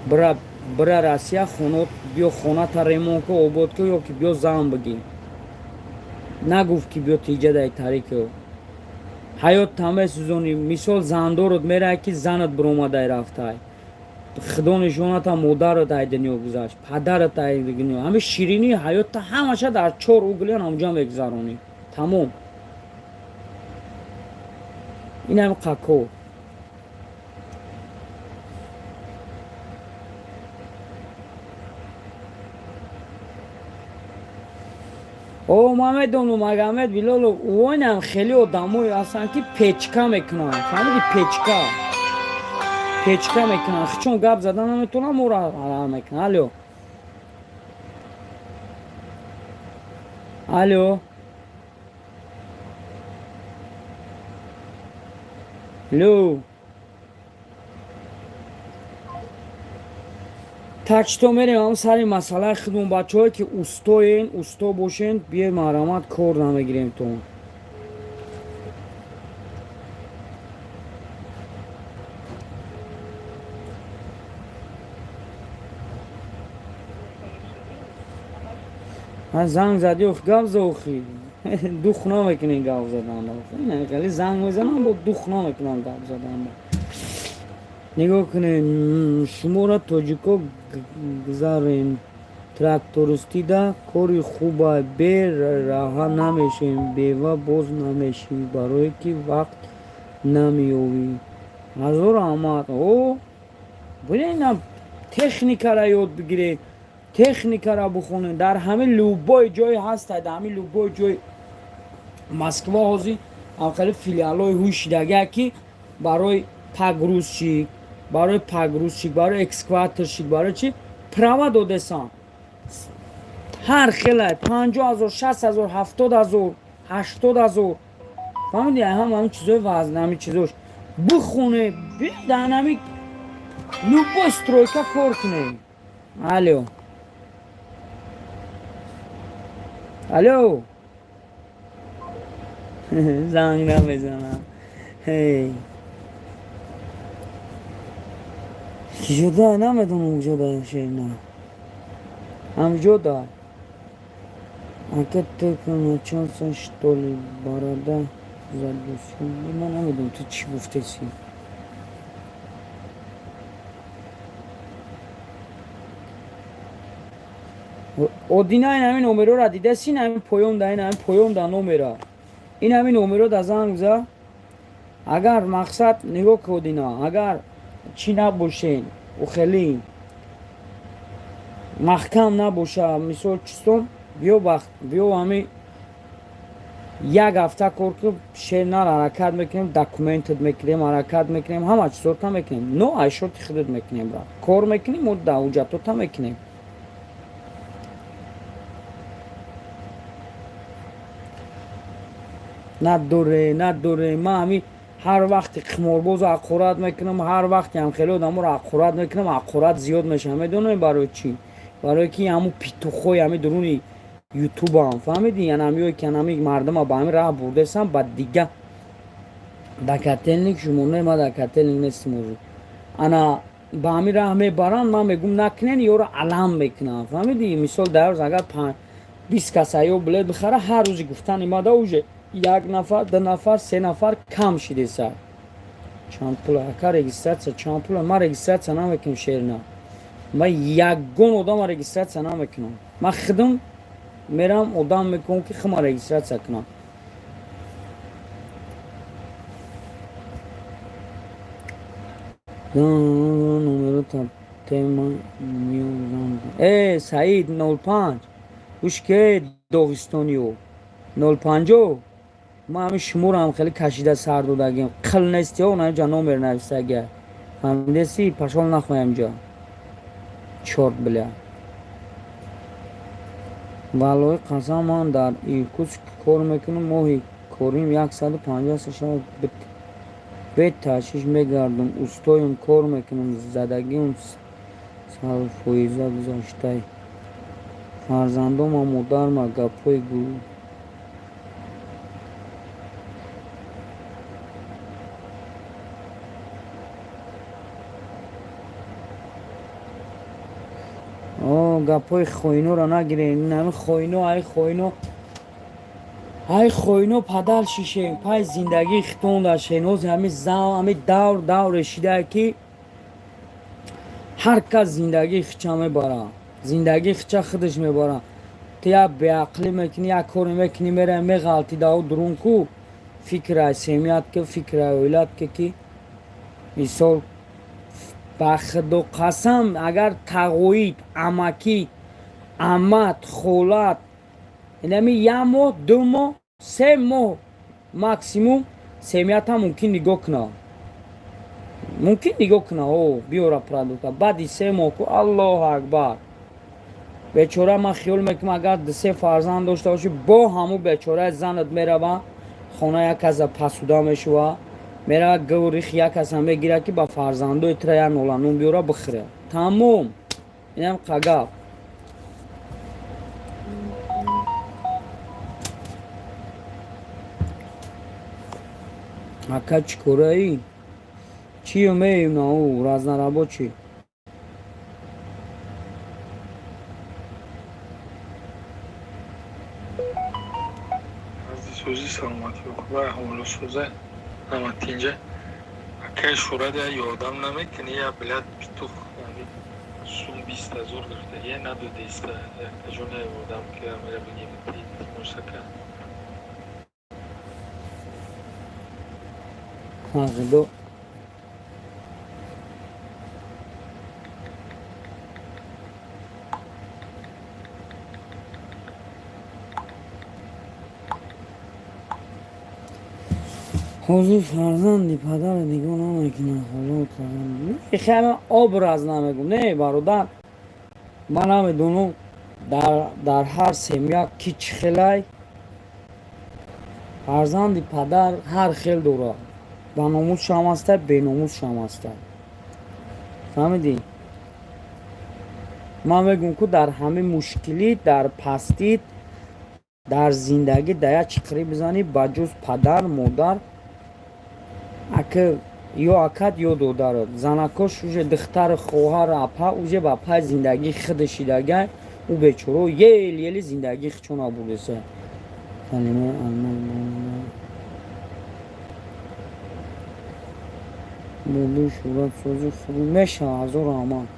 S1: бира Россия, хона биё, хоната ремонт ку, обод ку, ё ки биё зан бигир. Нагуфт, ки биё тиҷа дай тарику ҳаёт тамесӯзонӣ. Мисол, зандорот мерай, ки занат биромадай рафтай, худо нишоната, модарат ай дунё гузашт, падарат ай дунё. Ҳамин ширинии ҳаётта ҳамаша дар чор углиян ҳамҷа мегузаронӣ, тамом. Ин ҳами қако. О, ман медонам, Магомед Билолов, оинам хеле одамое ҳастанд, ки печка мекунанд, фаҳмиди? Печка, печка мекунанд, чун гап задан наметавонам, моро ҳалал мекунанд. Алло, алло, алло. Так что мерем ҳам сари масъалаи худмон. Бачаҳое, ки устоен, усто бошен, биёй, марҳамат, кор намегирем то. Занг задӣ, охи, гап за, охи, дух намекунӣ гап задан. Хеле занг мезанам, бо дух намекунам гап задан. Нигоҳ кунед, шуморо тоҷико гузарем. Трактористида кори хуба, бе раҳа намешем, бева боз намешӣ, барое ки вақт намеёвӣ. Ҳазор раҳмат. О, бинед, техникара ёд бигиред, техникара бихонед. Дар ҳамин любой ҷое ҳастад, дар ҳамин любой ҷои Москва ҳозир ҳамхеле филиалҳои ҳуй шидагия, ки барои погрузчик, барои погрузчик, барои экскаваторщик, барои чи права додесан. Ҳар хелай 50 000, 60 000, 70 000, 80 000, фаҳмиди? Ҳам ҳамин чизои вазн, ҳамин чизош бихоне, дар ҳамин любой стройка кор куне. Алло, алло, занг намезанам. Ҳей, киҷода намедонам, куҷода шерна, ҳамҷода. Ака, ты начался, что ли, борода задусил? Ман намедонам, ту чӣ гуфтеси. Одина, ин ҳамин номерора дидаси? Ин ҳамин поёнда, ин ҳамин поёнда номера, ин ҳамин номеро да занг за. Агар мақсад, нигоҳ ки, Одина, агар чӣ набошен, ухелӣ маҳкам набоша, мисол, чистон, биё, биё, ҳами як ҳафта кор ки, шернар ҳаракат мекунем, документат мекунем, ҳаракат мекунем, ҳама чизота мекунем, но айшоти худат мекунем, брат. Кор мекунем, мо да ҳуҷҷатота мекунем. Надоре, надоре. Ман ҳами Ҳар вақте қиморбозо ҳақорат мекунам, ҳар вақте ҳамхели одаморо ҳақорат мекунам, ҳақорат зиёд мешавад. Медонем барои чӣ? Барое ки ҳамун петухои ҳами дуруни ютубам, фаҳмидӣ? Янамиё ки янами мардума ба ҳамин раҳ бурдесам, ба дига да котельник шумо не, ма да котельник нестим озу. Ана ба ҳамин раҳ мебаранд, ман мегӯм, накунен, ёро алам мекунам, фаҳмидӣ? Мисол, дар рӯз агар 20 каса ё билет бихара, ҳар рӯзи гуфтани мада уже як нафар, ду нафар, се нафар кам шидеса. Чанд пула, ака, регистрация чанд пула? Ман регистрация намекунам, шерна, ман ягон одама регистрация намекунам. Ман худам мерам, одам мекунам, ки хума регистрация кунам. Номеро тема. Э, Саид 05, гӯш ке, доғистониё 05-о, ман ҳамин шуморо хеле кашида сар додагим. Қил нестиҳо, наҷа номер нависага, фаҳмидеси? Пашол нахоҳем ҷа, чёрт, бля. Валлоҳи қасам, ман дар Иркутск кор мекунам, моҳи корим 150 шавад. Бе ташвиш мегардам, устоем, кор мекунам, задагиам 100% гузаштай. Фарзандома, модарма гапҳои гу. Гапҳои хоиноро нагирем. Ами хоино, ай хоино, ай хоино падар шишем, пай зиндагии хитон дашен. Ҳози ҳами ҳами давр давре шидае, ки ҳар кас зиндагии хича мебара, зиндагии хича худаш мебара. Ту як беақлӣ мекунӣ, як коре мекунӣ, мераи меғалти даву дурун ку, фикрай семьят ки, фикрай оилат ки. Мисол, ба худо қасам, агар тағоид, амакид, амат, холат, инами як моҳ, 2 моҳ, 3 моҳ максимум семьята мумкин нигоҳ куна, мумкин нигоҳ куна, о биёра продукта. Баъди 3 моҳ ку, аллоҳу акбар, бечора. Ман хиёл мекунам, агар дусе фарзанд дошта бошӣ, бо ҳамун бечораи занат мерава, хона як каса пасуда мешува, мерава, гӯрих як каса мегирад, ки ба фарзандои тира як ноланун биёра, бихӯра, тамом. Инам қагап. Ака, чӣ кораӣ? Чӣ умеем на ӯ разнорабочий.
S2: Сӯзи саломатӣ ва аҳволу сӯза, ҳама тинҷа. Акай, шӯрада ёрдам намекунӣ? Я билет петух сум 20 000 гирифта, я надодеста. Якажона ёрдам ки амира бигем, илтимосака.
S1: Худо. Ҳозир фарзанди падара нигоҳ намекунад. Хеле образ намегум, не, бародар, ман намедонам, дар ҳар семья ки чӣ хелай. Фарзанди падар ҳар хел дорад, ба номусшам ҳаста, беномусшам ҳаста, фаҳмидӣ? Ман мегӯм, ку дар ҳамин мушкилӣ, дар пастӣ, дар зиндагӣ дар як чиқирӣ бизанӣ, ба ҷуз падар, модар, ака ё акат ё додарат, занакош уже духтари, хоҳар, апа уже ба пай зиндагии худаш шидагай. Ӯ бечоро ел ели зиндагии худшона бурдеса. Калимаи алмаз бобои шӯҳратсозӣ хуб мешавад. Ҳазор раҳмат,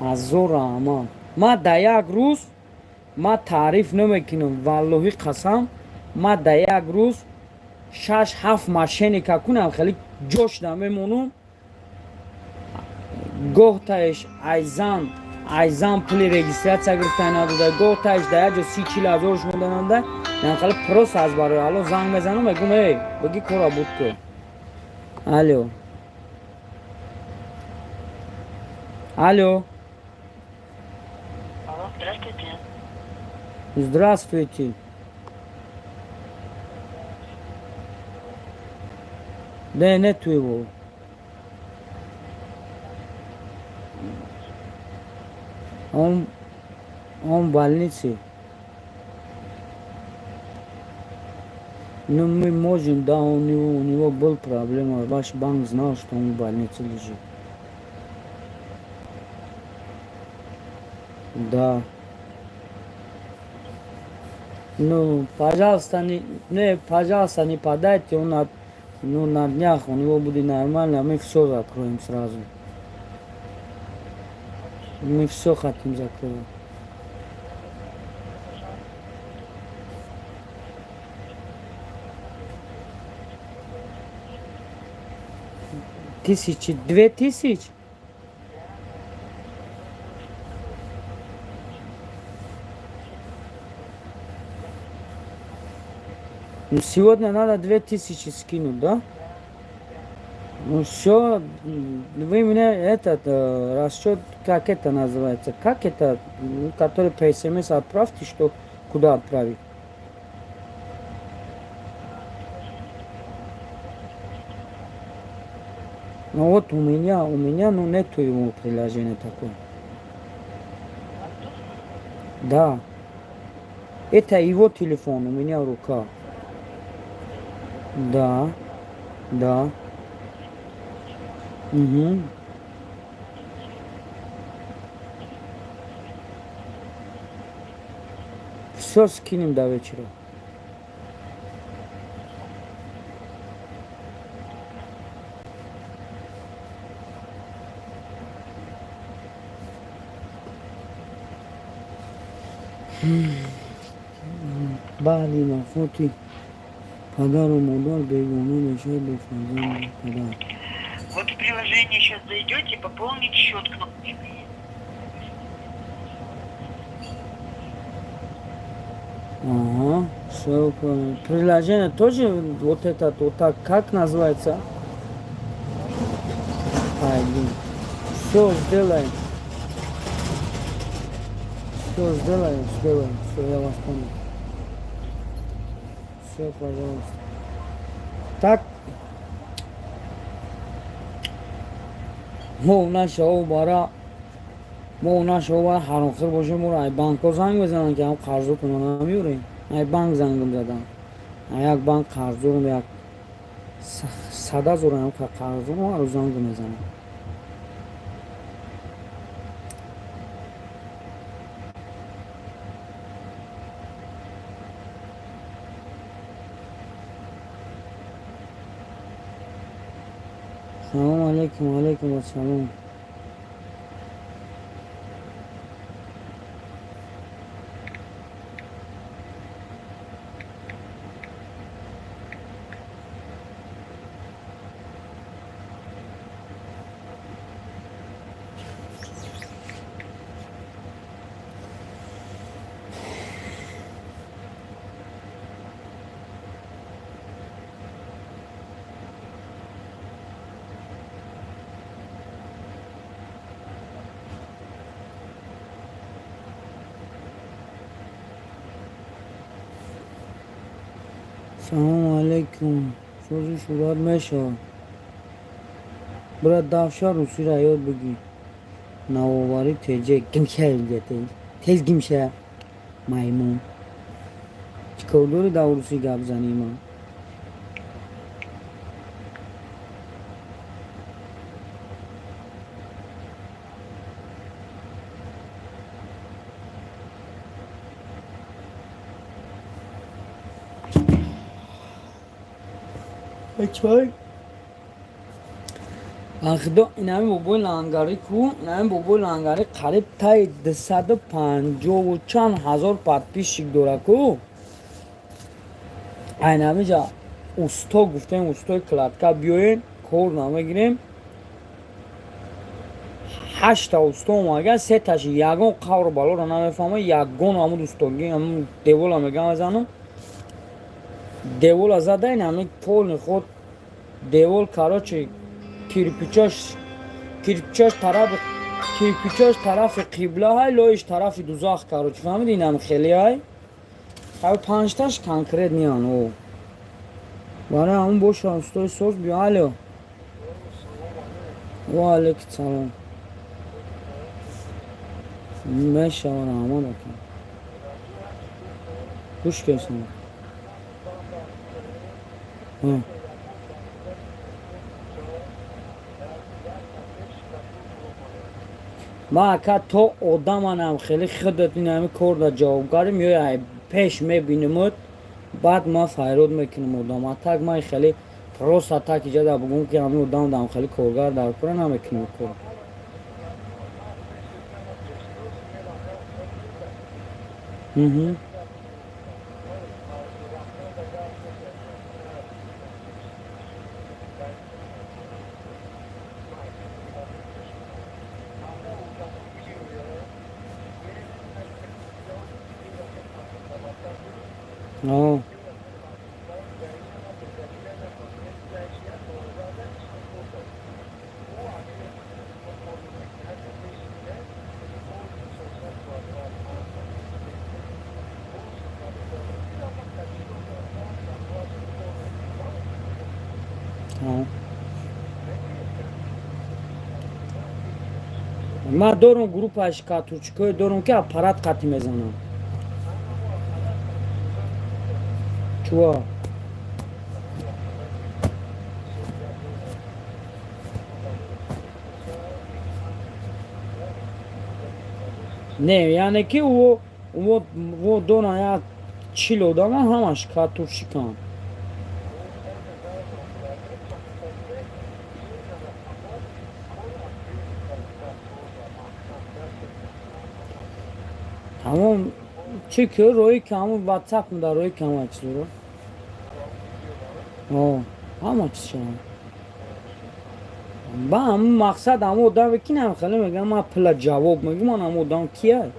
S1: ҳазор раҳмат. Ман дар як рӯз, ман таъриф намекунам, валлоҳи қасам, ман дар як рӯз шаш ҳафт мошенника кунам, хеле ҷошда мемонам. Гоҳ таеш айзан айзан пули регистрация гирифта надода, гоҳ таеш дар як ҷо 30-40 ҳазорш мондананда. Хеле просто аз барои алло занг мезанам, мегӯм: «Эй, бигӣ, кора буд ку». Алло, алло.
S3: Алло, здравствуйте.
S1: Здравствуйте. Да, нету его. Он в больнице. Ну, мы можем, да, у него был проблема. Ваш банк знал, что он в больнице лежит. Да. Ну, пожалуйста, не, не, пожалуйста, не подайте, он ну, на днях у него будет нормально, мы все закроем сразу. Мы все хотим закрывать. Тысячи, 2000? Ну, сегодня надо 2000 скинуть, да? Ну все, вы мне этот расчет, как это называется, как это, ну, который по смс отправьте, что куда отправить? Ну вот у меня, ну, нету его приложения такое. Да. Это его телефон у меня в руках. Да. Угу. Все скинем до вечера. Баъди вафоти падару модар бегона мешавад бо фарзанди падар.
S3: Вот в приложение сейчас зайдете, пополнить счет кнопочка есть.
S1: Ага, все понял. Приложение тоже вот этот, вот так, как называется? Пойди. Все сделаем. Все сделаем, сделаем. Все, я вас понял. Все, пожалуйста. Так. Мо нашав бара, мо нашав бара, ҳаромхӯр бошем, моро ай банкҳо занг мезананд, ки ҳам қарзотона намеёрем. Ай банк зангам задан, як банк қарздорам, як сада зораам қарздорам, ҳарӯз занг мезанам. Салому алейкум. Алейкум ассалом. Салому алейкум. Сози, сурат мешавад. Брат, давша русиро ёд бигир. Навоварӣ теҷе гимша, тез гимша, маймун. Чӣ кор дорӣ дар русӣ гап занӣ ман? Чой худо, инами бобои лангари ку, инами бобои лангари қариб таи 250-у чанд ҳазор подписчик дора ку. Айнамиҷа усто гуфтем, устои кладка биёен, кор намегирем. Ҳашта усто омага, сеташ ягон қавру балоро намефаҳма, ягон ҳамун устоги ҳамун девола мегам мезанам, девола зада, ин полный ход девол, короче, кирпичош тарафи қибла ҳай, лоиш тарафи дузах, короче, фаҳмиди? Инам хеле ҳай, ҳай, панҷташ конкретный ан о. Барои ҳамун боша, устои соз, биё. Алё, ва алейкум салом. Мешава, раҳмат, ака, гӯш кесам. Ма, ака, то одаманам хеле худат инами кор да ҷавобгарӣ меояй, пеш мебинимуд, баъд ма файрод мекунам одам. А так ман хеле просто так иҷада бугум, ки ҳамин одам дам хеле коргар дар кора намекунам кор. Угу. О. Ман дорум группа шкатучкое дорум, ки аппарат қатӣ мезанам. Чуа? Не, яъне ки ӯ дорам як 40 одама, ҳамаш катуршикан. Тамом, чӣ ки рои ки ҳамун ватсап дар рои ки ҳама чизро, ҳама чиз шавад. Ба ҳамун мақсад, ҳамун одаме ки нам хеле мегӯям, ман пула ҷавоб мегӯм, ман ҳамун одам кия?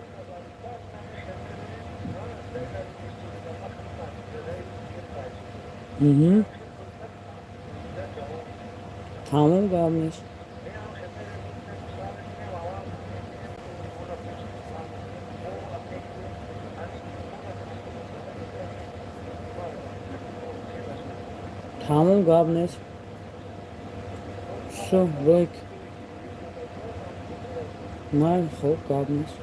S1: Тамом, гап нест. Тамом, гап нест. Всё, ройк. Май, хоб, гап нест.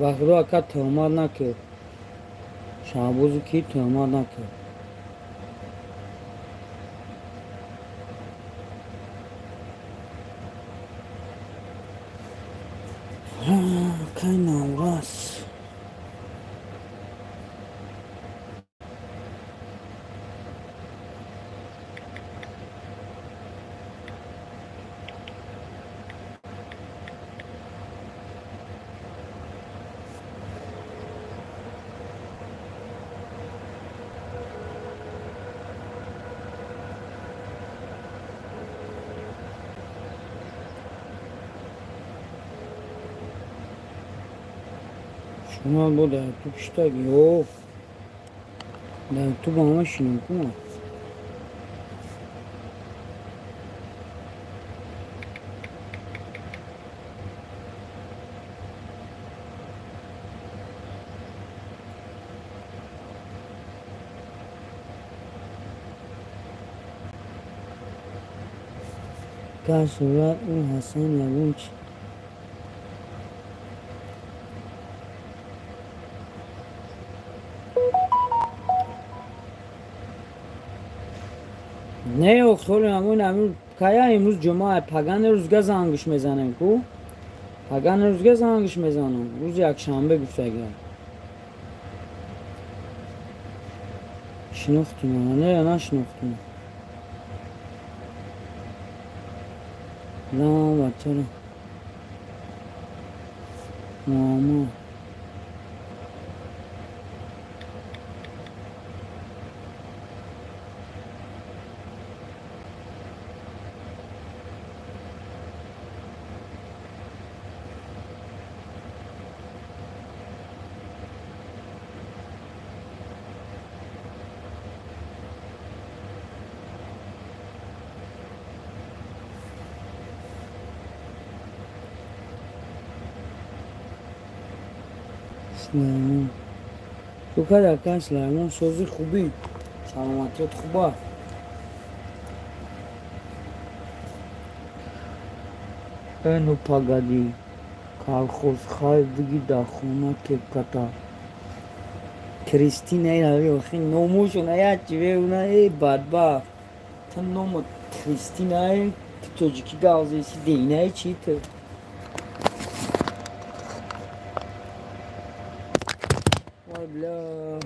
S1: Ба худо, ака, тӯҳмат накард. Шаҳбозу ки тӯҳмат накард. Кай наврас. Шумо бо дар ютуб шитаг ё дар ютуб ҳама шинам кунам. Кар сурат ӯ Ҳасан ягон чи. Не, охоли ҳамун ҳамин кая имрӯз ҷумъа, пагани рӯзга зангш мезанем ку. Пагани рӯзга зангш мезанам. Рӯзи якшанбе гуфтага. Шинохтим, не, нашинохтим. На, бачара. Муаммо. Сулаймон. Чӯ карди, акай Сулаймон, сози хубӣ, саломатиёт хуба? Э, ну погоди, колхоз хайр биги, дар хона кепката. Кристина ирави охи номушона ячи веуна. Э, бадбахт, ту номо Кристинае, ту тоҷикӣ гавзеси, деинае чи ту? Вай, бля.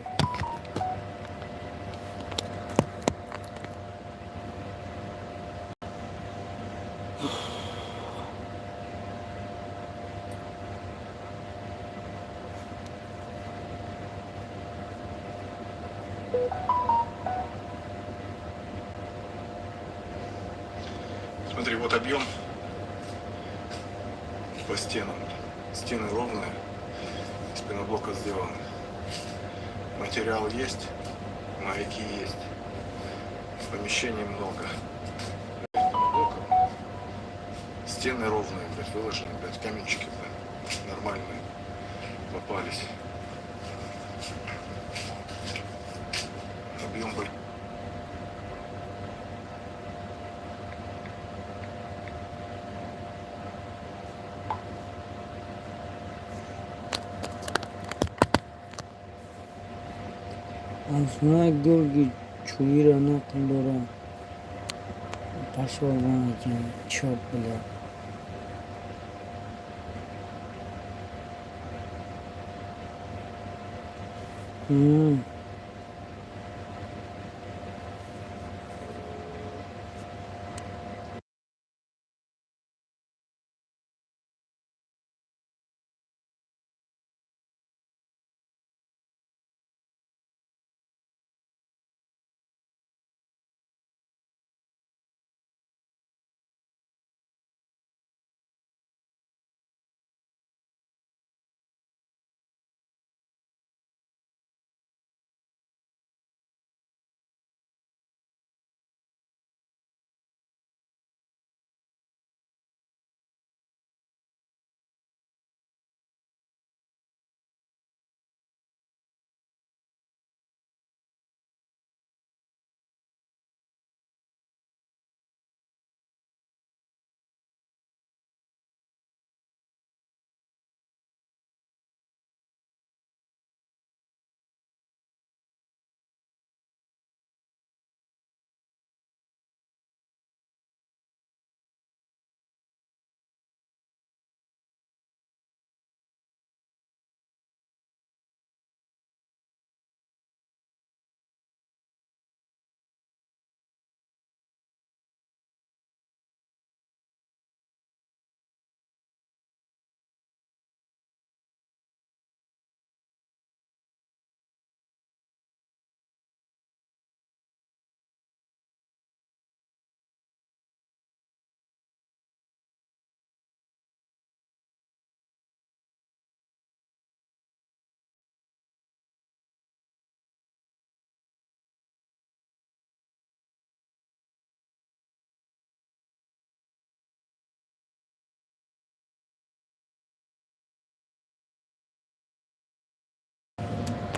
S4: Смотри, вот объем по стенам. Стены ровные, из пеноблока сделаны. Материал есть, маяки есть, помещений много. Пеноблока. Стены ровные, блядь, выложены, блядь, каменчики, блядь, нормальные попались. Объем большой.
S1: Аз хонаи гурги чӯиро нақл дорам. Пошёл вон один, чёрт, бля.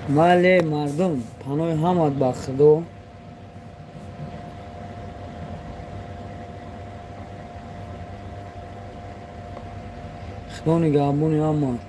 S1: Майли, мардум, паноҳи ҳамат ба Худо. Худо нигаҳбони ҳамат.